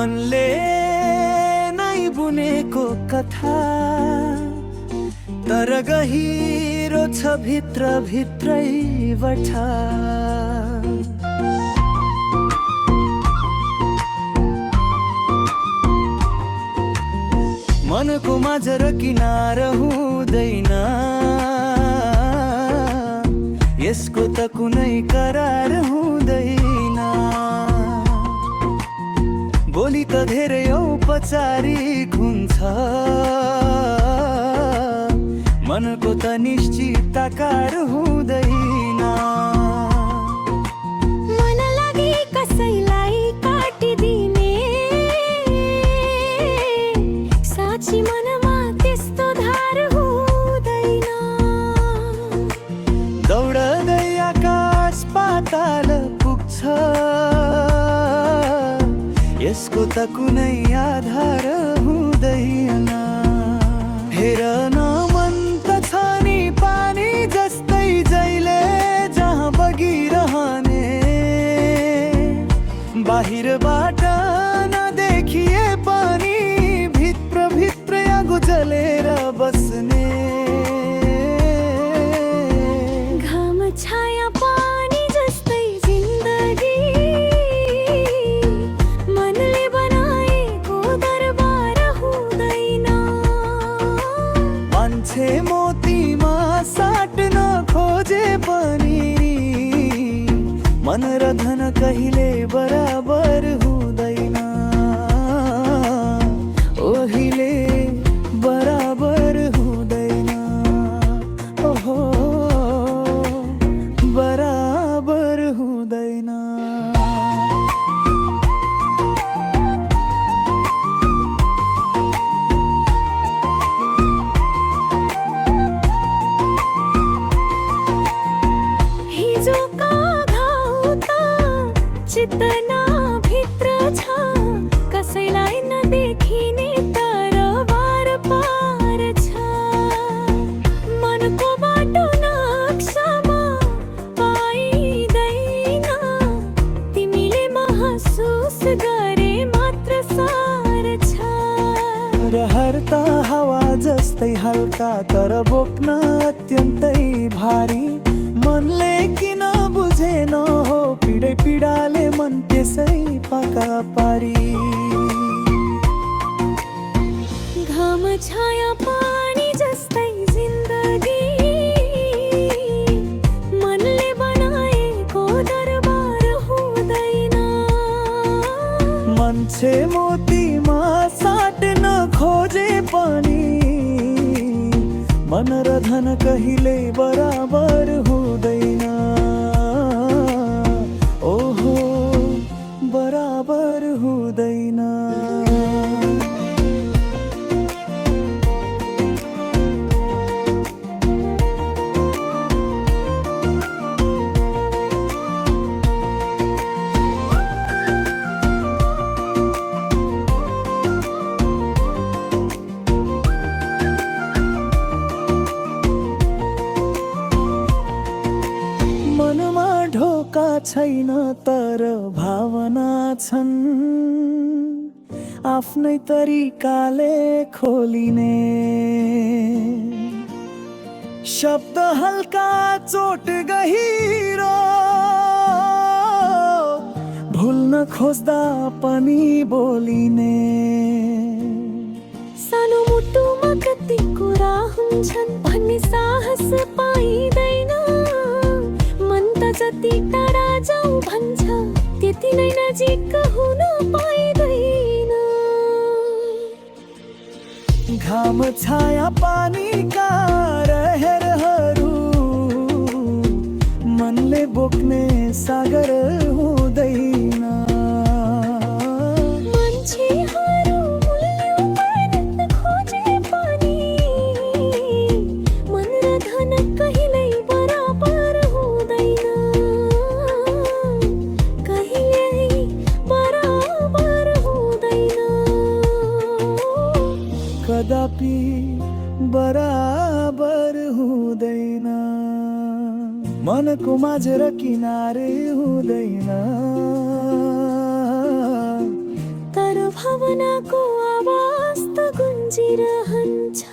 मनले नै बुनेको कथा तर गहिरो छ भित्र भित्रैबाट। मनको माझ र किनार हुँदैन, यसको त कुनै करार हुँदैन। बोली त धेरै औपचारिक हुन्छ, मनको त निश्चित आकार हुँदैन। मन लागे कसैलाई काटिदिने, साँच्ची मनमा त्यस्तो धार हुँदैन। दौडदै आकाश पाताल पुग्छ, यसको त कुनै आधार हुँदैन। हेर न मन त छ नि पानी जस्तै जहिले जहाँ बगिरहने, बाहिरबाट नदेखिए पनि भित्र भित्र आगो जलेर बस्ने। घाम छाया पानी जस्तै जिन्दगी, मनले बनाएको दरबार हुँदैन। मान्छे मोतीमा साट्न खोजे पनि मन र धन कहिले बराबर हुँदैन। ओहिले बराबर हुँदैन, ओहो बराबर हुँदैन। हिजोका घाउ त चेतना भित्र छ, कसैलाई नदेखिने तर बार पार छ। मनको बाटो नक्सामा पाइँदैन, तिमीले महसुस गरे मात्र सार छ। रहर त हावा जस्तै हल्का तर बोक्न अत्यन्तै भारी। मनले किन बुझेन हो पीडै पीडाले मन त्यसै पाका पारी। घाम छाया पानी जस्तै जिन्दगी, मनले बनाएको दरबार हुँदैन। मान्छे मोतीमा साट्न खोजे पनि मन र धन कहिले बराबर हुँदैन। ओहो बराबर हुँदैन। मनमा ढोका छैन तर भावना छन्, आफ्नै तरिकाले खोलिने। शब्द हल्का चोट गहिरो, भुल्न खोज्दा पनि बोलिने। सानो मुटुमा कति कुरा हुन्छन् भन्ने साहस पाइँदैन। मन त जति टाढा जाऊ भन्छ त्यति नै नजिक हुन पाइँदैन। घाम छाया पानीका रहेरहरू, मनले बोक्ने सागर हुँदैन। मान्छेहरू मूल्य मेहनत खोजे पनि मन र धन कहिल्यै बराबर हुँदैन। कहिल्यै बराबर हुँदैन, कदापि बराबर हुँदैन। मनको माझ र किनारे हुँदैन, तर भावनाको आवाज त गुन्जिरहन्छ